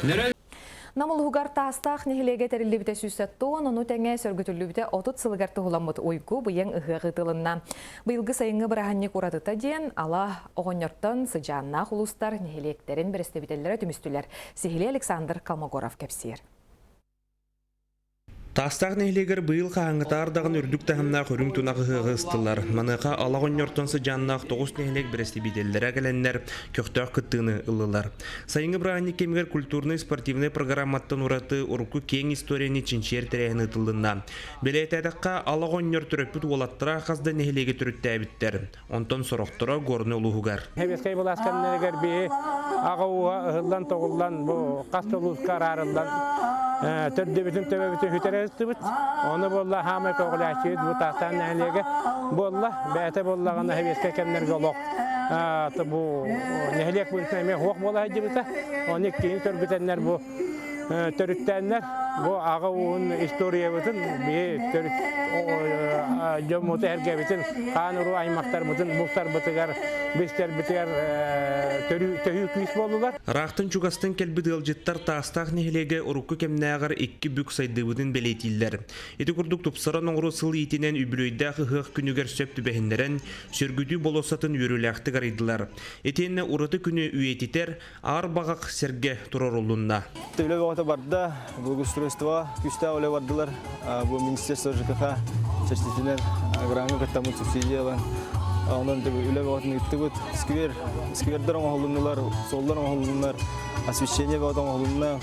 Нам улууһугар Таастаах нэһилиэгэ тэриллибитэ 170, ону тэҥэ сөргүтүллүбүтэ 30 сылыгар туһуламмыт уйгу быйаҥ ыһыах ыытылынна. Быйылгы сайыҥҥы бырааһынньык уратыта диэн ала оҕонньортон сыдьааннаах улуустар нэһилиэктэрин бэрэстэбиитэллэрэ түмүстүлэр. Сиһилии Александр Колмогоров кэпсиир. Таастаах нэһилиэгэр быйыл хаһааҥҥытааҕар даҕаны үрдүк таһымнаах үрүҥ тунах ыһыаҕы ыстылар. Маныаха ала оҕонньортон сыдьааннаах тоҕус нэһилиэк бэрэстэбиитэллэрэ кэлэннэр көхтөөх кыттыыны ыллылар. Сайыҥҥы бырааһынньык кэмигэр культурнай-спортивнай программаттан ураты урукку киэҥ историяны чинчийэр тэрээһин ыытыллынна. Бэлиэтээтэххэ, ала оҕонньор төрөппүт уолаттара хас да нэһилиэги төрүттээбиттэр. Онтон сорохторо Горнай улууһугар. Сэбиэскэй былаас кэмнэригэр биһи аҕа ууһа ыһыллан-тоҕуллан бу хас да улууска араарыллан төрдүбүтүн төбөбүтүн сүтэрэ сыстыбыт. Ону буолла хаамай көҕүлээччибит бу Таастаан нэһилиэгэ буолла. Бэйэтэ буоллаҕына сэбиэскэй кэмнэргэ олох бу нэһилиэк быһыытынан эмиэ суох буола сылдьыбыта. Ону иккиһин сөргүтэннэр бу төрүттээннэр бу аҕа ууһун историябытын биһи төрүт дьоммуту эргэбитин хаан уруу аймахтарбытын булсарбытыгар бистэрбитигэр төһүү күүс буоллулар. Ыраахтан чугастан кэлбит ыалдьыттар Таастаах нэһилиэгэ урукку кэмнээҕэр икки бүк сайдыыбытын бэлиэтииллэр. Ити курдук тупсаран оҥоруу сыл иитинэн үбүлүөйдээх ыһыах күнүгэр сөп түбэһиннэрэн, сөргүтүү болуоссатын үөрүүлээхтик арыйдылар. Итиэннэ ураты күнү үйэтитэр Аар баҕах сэргэ туроруллунна. Үлэ бөҕөтө барда, благоустройство күүстээх үлэ бардылар. Бу Министерство ЖКХ чэрчитинэн граҥҥа кыттаммыт субсидия ылан, онон үлэ бөҕөтүн ыыттыбыт. Сквер, сквердэр оҥоһулуннулар, суоллар оҥоһулуннулар, освещение бөҕөтө оҥоһулунна,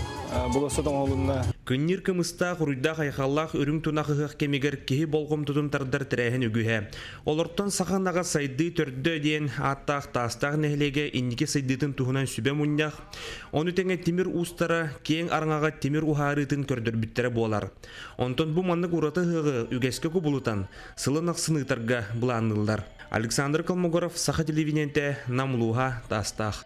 болуоссат оҥоһулунна. Кынньыр кымыстаах, уруйдаах айхаллаах үрүҥ тунах ыһыах кэмигэр киһи болҕомтотун тардар тэрээһин үгүһэ. Олортон саха ынаҕа сайдыы төрдө диэн ааттаах Таастаах нэһилиэгэ инники сайдыытын туһунан сүбэ мунньах, ону тэҥэ тимир уустара киэҥ араҥаҕа тимир уһаарыытын көрдөрбүттэрэ буолар. Онтон бу маннык ураты ыһыаҕы үгэскэ кубулутан, сылын ахсын ыытарга былаанныыллар. Александр Колмогоров, Саха телевидениетэ, Нам улууһа, Таастаах.